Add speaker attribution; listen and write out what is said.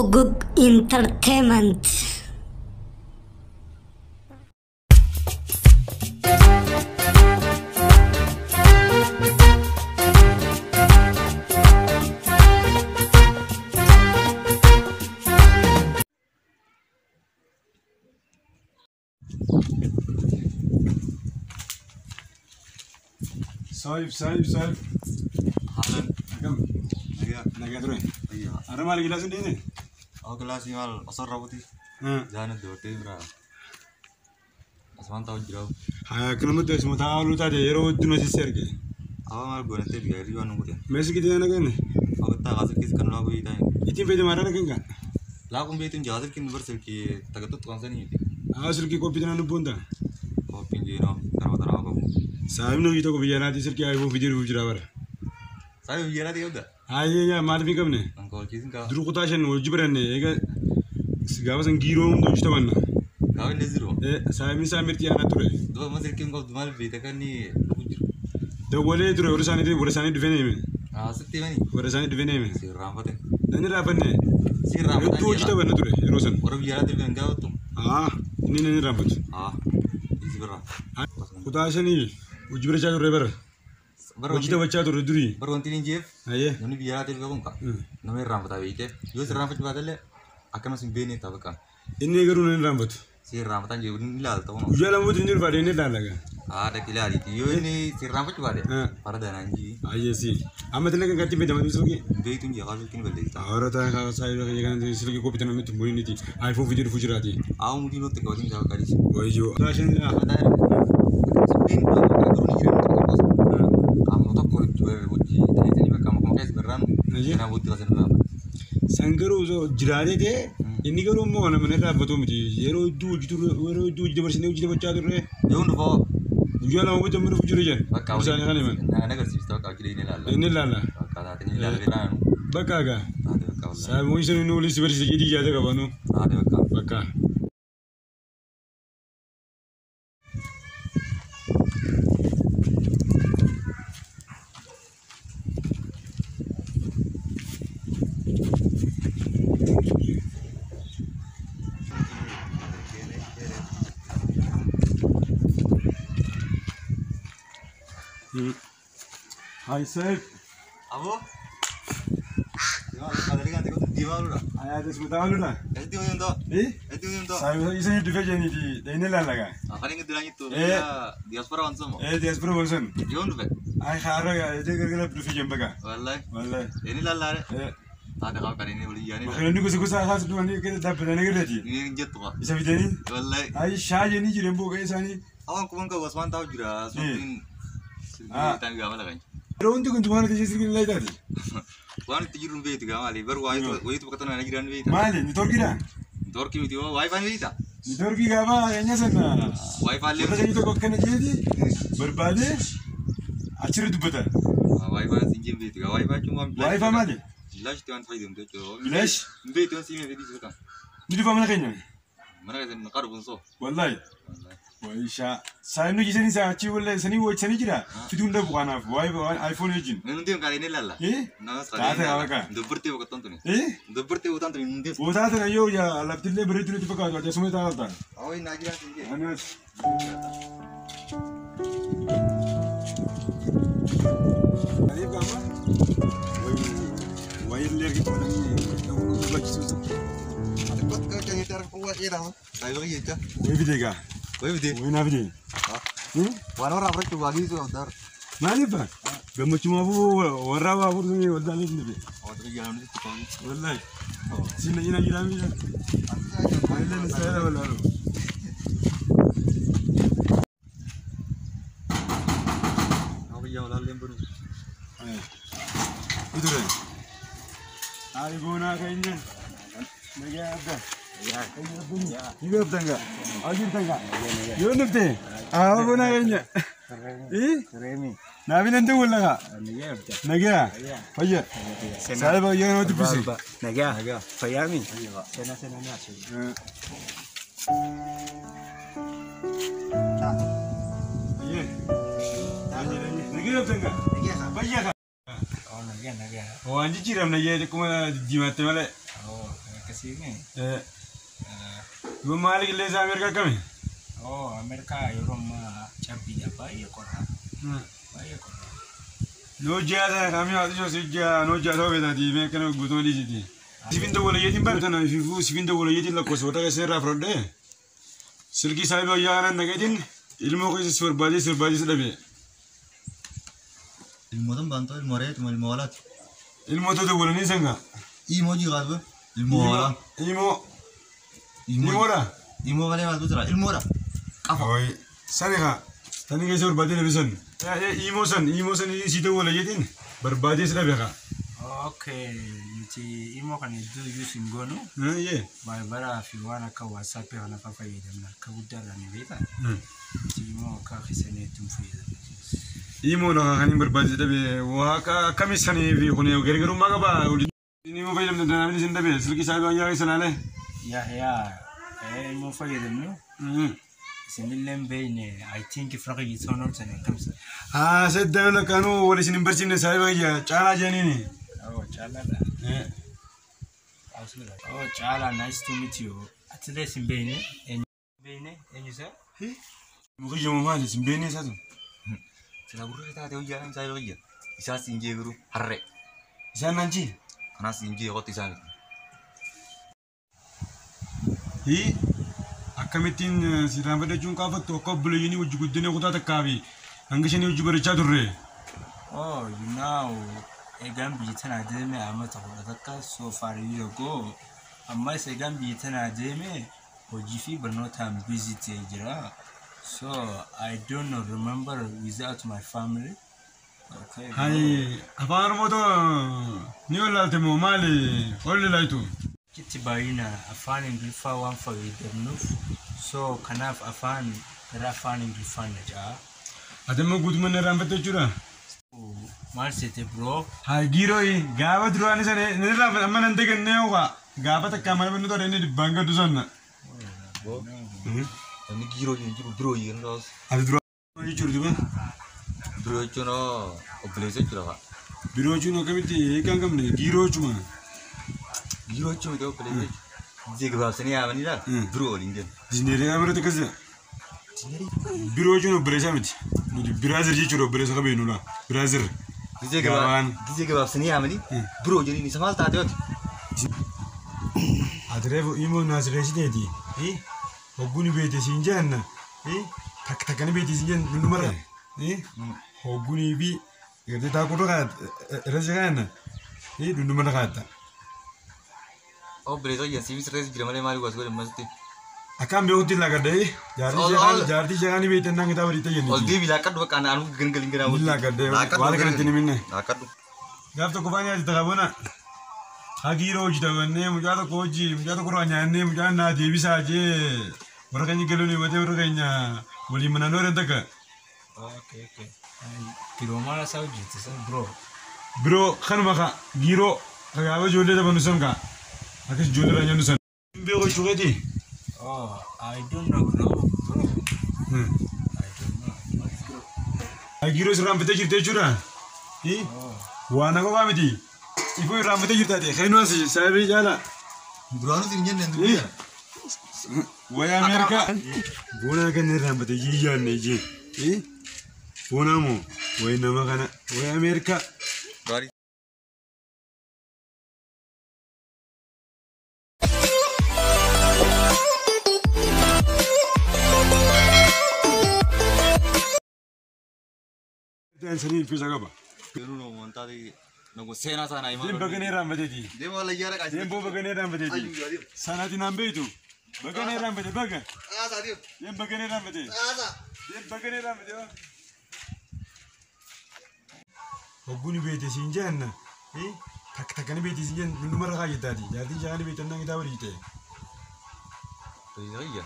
Speaker 1: Bugug Entertainment.
Speaker 2: Sahip, sahip, sahip.
Speaker 3: Halan.
Speaker 2: Akkam?
Speaker 3: Nagaa.
Speaker 2: Nagaa ture.
Speaker 3: Ayya.
Speaker 2: Har'a maal gilaasiin dhiine?
Speaker 3: Aw kilaasii maal osoo raawwati. Jaana dabartee bira. Asumaan taa'u jira.
Speaker 2: Haa akkanumatti asuma taa'aa ooluu taate yeroo hedduu na sissi arge.
Speaker 3: Awa maal goonatee biyya hirrii waan nu godhe.
Speaker 2: Meessi gidduu na kenne?
Speaker 3: Awwattaa kaasirkiis kan laa guyyaa ta'e.
Speaker 2: Ittiin fayyadamaa irraa kan kan?
Speaker 3: Laakuun beektuun jaa silkiin bar silkii tagattutti qaamsanii miti.
Speaker 2: Haa silkii qophii tanaan lubbuun ta'a.
Speaker 3: Qophiin jeenoo karma taraa qabu.
Speaker 2: Saahibni hojii tokko biyya alaatii silkii iPhone fidee dhufuuf jira bara.
Speaker 3: Saayibu biyya alaatii qabda?
Speaker 2: Hayyee yaa maaliif hin qabne?
Speaker 3: Kan kawalchiisin kaa.
Speaker 2: Dur kutaa shan hojii baranne eega gaafa san giiroo hunda hojii taphanna.
Speaker 3: Gaafa inni jiru.
Speaker 2: Saahibni isaa mirtii aanaa ture.
Speaker 3: Duba amma silkiin qabdu maal beekta kan inni dhufu jiru.
Speaker 2: Dawwalee ture warra isaanii warra isaanii dhufee neeme.
Speaker 3: Asitti himani.
Speaker 2: Warra isaanii dhufee neeme.
Speaker 3: Sirraanfate.
Speaker 2: Nan irraanfanne.
Speaker 3: Sirraanfatan.
Speaker 2: Hedduu hojii taphanna ture yeroo san.
Speaker 3: Warra biyya alaatii dhufan gaafattu.
Speaker 2: Haa inni nan irraanfatu.
Speaker 3: Haa. Isi birraa.
Speaker 2: Kutaa shanii hojii barachaa turre bara. Hojii taphachaa turre durii.
Speaker 3: Bar wanti inni jeef
Speaker 2: Hayyee.
Speaker 3: namni biyya alaatii dhufe kun nama irraanfataa beekte yoo sirraanfachuu baatellee akkanas hin beekne ta'a bakka.
Speaker 2: Inni garuu nan irraanfatu.
Speaker 3: Sirraanfataan jiru ni ilaalta kun.
Speaker 2: Guyyaa lama booda inni dhufaa deemnee ilaalla gaa.
Speaker 3: Haa dhaqi ilaaliiti yoo inni sirraanfachuu baate farda naan jii.
Speaker 2: Hayyee si. Amma tillee kan gatti fayyadamaa silkii.
Speaker 3: Beektuun jee kaasuu ittiin balleessita.
Speaker 2: Awwaara ta'an kaasaa yeroo kan silkii qophii tanaan nutti hin bu'in iPhone fidee dhufu jiraati.
Speaker 3: Haa umutii nutti qabatiin gaafa qadiis.
Speaker 2: Wayyoo. Kutaa shan San garuu osoo jiraatee ta'e inni garuu immoo nama inni dhaabbatu miti yeroo hedduu hojii turre yeroo hedduu hojii dabarsinee hojii dabarchaa turre.
Speaker 3: Yoo dhufoo.
Speaker 2: Guyyaa lama booda amma dhufu jiru jedhan.
Speaker 3: Bakka
Speaker 2: Isaanii kan himan.
Speaker 3: Na agarsiifta bakka hojii inni ilaalla.
Speaker 2: Inni ilaalla.
Speaker 3: Bakka taate inni ilaalla beekaa.
Speaker 2: Bakka egaa.
Speaker 3: Taate bakka wallahi.
Speaker 2: Saayiboon sun inni waliin si barsiise jedhii yaada qaba nu.
Speaker 3: Taate bakka.
Speaker 2: Bakka. Hi sir.
Speaker 3: Abo.
Speaker 2: Ayaa isbitaaludha.
Speaker 3: Etti uyundo.
Speaker 2: Eh?
Speaker 3: Etti uyundo.
Speaker 2: Saayiba isa dhufee jenniti dhayinee laalaga.
Speaker 3: Afaan ingiliffaan jettu. Diaspora wansomo.
Speaker 2: Eh diaspora wanson.
Speaker 3: Yoon dhufe.
Speaker 2: Ay haara ejee gargara dhufee jen baga.
Speaker 3: Wallahi.
Speaker 2: Wallahi.
Speaker 3: Inni laalaare.
Speaker 2: Eh.
Speaker 3: Taate qaba kan inni waliin yaani.
Speaker 2: Bakka gosa gosa haas dhufanii akka dhaabbatanii gargaati.
Speaker 3: Inni jettu qa.
Speaker 2: Isa fidanii.
Speaker 3: Wallahi.
Speaker 2: Ay shaa jennii jiran booqa isaanii.
Speaker 3: Awwan kuban qabu asmaan taa'u jira. Asmaan silkii gaafa lagan.
Speaker 2: Yeroo hundi kun tumaan ta'ee silkii laayitaati.
Speaker 3: Waan itti jiru hin beektu gaa maali bar wayitu bakka tana jiran beekta.
Speaker 2: Maali niitoorkiidha?
Speaker 3: Niitoorkii miti hoo waayifaa ni beekta?
Speaker 2: Niitoorkii gaafa eenyu sana.
Speaker 3: Waayifaa illee.
Speaker 2: Warra sanyii tokko akkana jeeti barbaadee achirra dubbata.
Speaker 3: Waayifaa sin jeen beektu gaa waayifaa jechuun waan.
Speaker 2: Waayifaa maali?
Speaker 3: Bilaash itti waan fayyadamtu jechuudha.
Speaker 2: Bilaash?
Speaker 3: Hin beektu waan siimee fedhii sirka.
Speaker 2: Ni dhufa mana keenya?
Speaker 3: Mana keessa maqaa dhufuun soo.
Speaker 2: Wallaahi. Waayishaa. Saayinnu jisanii isaa achii wallee sanii wajjisanii jira. Fiduun dhabu kanaaf waayee iPhone wajjin.
Speaker 3: Nuti kan inni ilaalla.
Speaker 2: Eh? Taate qaba kaa.
Speaker 3: Dubbirtee boqotan tuni.
Speaker 2: Eh?
Speaker 3: Dubbirtee boqotan tuni nuti.
Speaker 2: Bootaa tana yoo yaa laftillee bareedduu nuti fakkaatu akkasuma taa'aa ta'a.
Speaker 3: Awwayi naa jiraan siin jee.
Speaker 2: Anas. Aliif gaafa. Waayillee arginu barbaachisuusa. Wayi fidee gaa.
Speaker 3: Wayi fidee.
Speaker 2: Wayi naa fidee.
Speaker 3: Waan warra afurachuu baagii sun abdaar.
Speaker 2: Maaliif gammachumaafuu warra waa afur sun waldaalee sun dhufe. Wallahi. Siin na jira miidha. Waayillee ni saayila wallaalu. Iture. Ay boonaa keenya. Nagaa abdaa. Ni beektan ajirtan yoo dhufte haa boonaa keenya. Naafin hin ta'u laga. Nagaa. Fayya. Saayiba yoo nama dubbisi.
Speaker 4: Nagaa. Fayyaami. Sena sena nyaatu.
Speaker 2: Nagaa dhuftan gaa. Fayya.
Speaker 4: Nagaa nagaa.
Speaker 2: Waan jijjiiramne jee xiqquma diimatte malee.
Speaker 4: Akkasiime.
Speaker 2: Yoo maali qilleensa Ameerikaa akkami?
Speaker 4: Oh, Ameerikaa yeroo ammaa cabbiidha baay'ee qorra. Baay'ee qorra.
Speaker 2: Noo ji'a kamii haati si ji'a noo ji'a ta'uu beektaati mee akkana guutuu dhiisiti. Sifin dawwalayyeetiin bara tana ififuu sifin dawwalayyeetiin lakkoofsa warra keessa irraa fudhadhee silkii isaa bayyaa kanan naqeetiin ilmoo keessa si barbaadee si barbaadee si dhabe.
Speaker 3: Ilmootan baantoo ilmoo reetuma ilmoo hoolaati.
Speaker 2: Ilmoota dawwalanii sangaa.
Speaker 3: Imoo jiraa ilmoo hoolaa.
Speaker 2: Ilmoo. Ilmoodha.
Speaker 3: Ilmoo malee maaltu jira? Ilmoodha. Qafa.
Speaker 2: Sani kaa. Tani keessa barbaadee dhabe san. Imoo san imoo san si dawwalayyeetiin barbaadee si dhabe kaa.
Speaker 4: Okay, nuti imoo kana hedduu iyyuu hin goonu. Vaayibaraa fi waan akka waatsaappii kana fa'aa fayyadamna akka guddaadhaan ni beektaa. Nuti imoo akka keessanii hedduu hin fayyadamnu.
Speaker 2: Imoon kan hin barbaadee dhabe waa akkami sanii fi kun gargarummaa qaba. Imoo fayyadamte namni isin dhabe silkii isaa baay'ee keessa laalee.
Speaker 4: Yaa yaa imoo fayyadamnu. Isinillee hin beekne I think firqa jitoon oolchan akkamsa.
Speaker 2: Haa seddaa lakkaanuu wal isin hin barsiifne saayiba kiyya caalaa jedhaniini.
Speaker 4: Oh, Chala. Oh, Chala, nice to meet you. Atilee sin beekne eenyu beekne eenyu isaa?
Speaker 2: Mukiyyamu maali sin beekne isaatu?
Speaker 3: Sila gurra taatee hojjaa isaa yoo kiyya. Isaas hin jee garuu harree.
Speaker 2: Isaan naan jee?
Speaker 3: Kanaas hin jee qotti isaa miti.
Speaker 2: Hii akkamittiin sirraan fudhachuun kaafattu akka obboleeyyiin hojii guddina kutaa takkaa fi hanga shanii hojii barachaa turre.
Speaker 4: Oh, you know, egaan biyya tanaa deeme amma 11 so far year ago. Ammas egaan biyya tanaa deeme hojii fi barnootaan busy ta'ee jira. So I don't know, remember without my family. Okay.
Speaker 2: Hai afaan Oromoo ni wallaalte moo maali olli laayitu?
Speaker 4: Achitti baay'ina afaan Ingiliffaa waan fayyadamnuuf so kanaaf afaan gara afaan Ingiliffaan na ja'a.
Speaker 2: Ati immoo guutummaan irraanfatte jechuudha?
Speaker 4: Maal seete bro?
Speaker 2: Haa giirooyi gaafa duraanii sana ni irraanfate amma nan dagannee yookaan gaafa takkaa mana bannu ta'e inni dhibbaan gaddu sana.
Speaker 3: Namni giiroo hin jiru biroo hin jiru.
Speaker 2: Ati duraa jechuudha duba?
Speaker 3: Biroo jechuun obboleessa jechuudha fa'a.
Speaker 2: Biroo jechuun akkamitti hiika hin qabne giiroo jechuuma.
Speaker 3: Giiroo jechuun miti obboleessa jechuudha. Ijee gabaabsanii yaamanii biroo waliin jennu.
Speaker 2: Dineeree qaama irratti akkas jedha. Biroo jechuun obboleessa miti. Nuti biraazir jechuudha obboleessa qabeenu laa. Biraazir.
Speaker 3: Ijee gabaabsanii yaamanii biroo jedhanii isa maal taate yooti?
Speaker 2: Ati reefu imoo naasireessiteeti. Hogguun beekte siin jenna. Takka takkani beekte siin jenna hundumarra. Hogguunii fi gartee taakurra kaa'atta irra si kaa'anna. Hundumarra kaa'atta.
Speaker 3: Obboleessa kiyya siif sirreessi jira malee maaliif was godhe masti?
Speaker 2: Akkaan beekutti laagadhee jaartii sheekaanii beektan naan kitaaba dhiittee jenni.
Speaker 3: Ol deebi laaqqadhu bakka anuu gangalin ganaa.
Speaker 2: Laagadhee waan kanatti ni minne.
Speaker 3: Laaqqadhu.
Speaker 2: Gaaf tokko faan nyaati takabona. Hagiiroo hojii taphannee mucaa tokko hojii mucaa tokko irraa nyaannee mucaan naa deebisaa jee warra keenya galuun himatee warra keenya waliin manaan dooran takka.
Speaker 4: Okay, okay. Giroo maal isaa hojjette san bro?
Speaker 2: Biroo kanuma ka giiroo gaafa ijoollee taphannu san ka akkas ijoollee irraa nyaannu san. Beeku jechuudha.
Speaker 4: Oh, I don't know bro. Bro. I don't know.
Speaker 2: Hagiiroo sirraanfatee jirti jechuudha. Waan akka qofaa miti. Ifuu irraanfatee jirti ati. Keenuu as sababii jaala.
Speaker 3: Duraanuu siin jenne dubbii.
Speaker 2: Wayyaa Ameerikaa. Boona kan irraanfatee jiyyaanne jee. Boona moo wayi nama kana wayyaa Ameerikaa.
Speaker 3: Gaarii.
Speaker 2: Sanii fi qaba.
Speaker 3: Yeroo wantaati nagu seenaa sana himaa.
Speaker 2: Deem baganee irraanfateeti.
Speaker 3: Deema wallayyaa dhaqaa.
Speaker 2: Deem boo baganee irraanfateeti. Sanaatiin naan beektu. Baganee irraanfate baga. Deem baganee irraanfate. Deem baganee irraanfate. Hogguun beekte siin jenna. Takka takkani beekte siin jenna hundumarra kaa'attaati. Jaartii sheekaanii beektan naan kitaaba dhiitte.
Speaker 3: Obboleessa kiyya.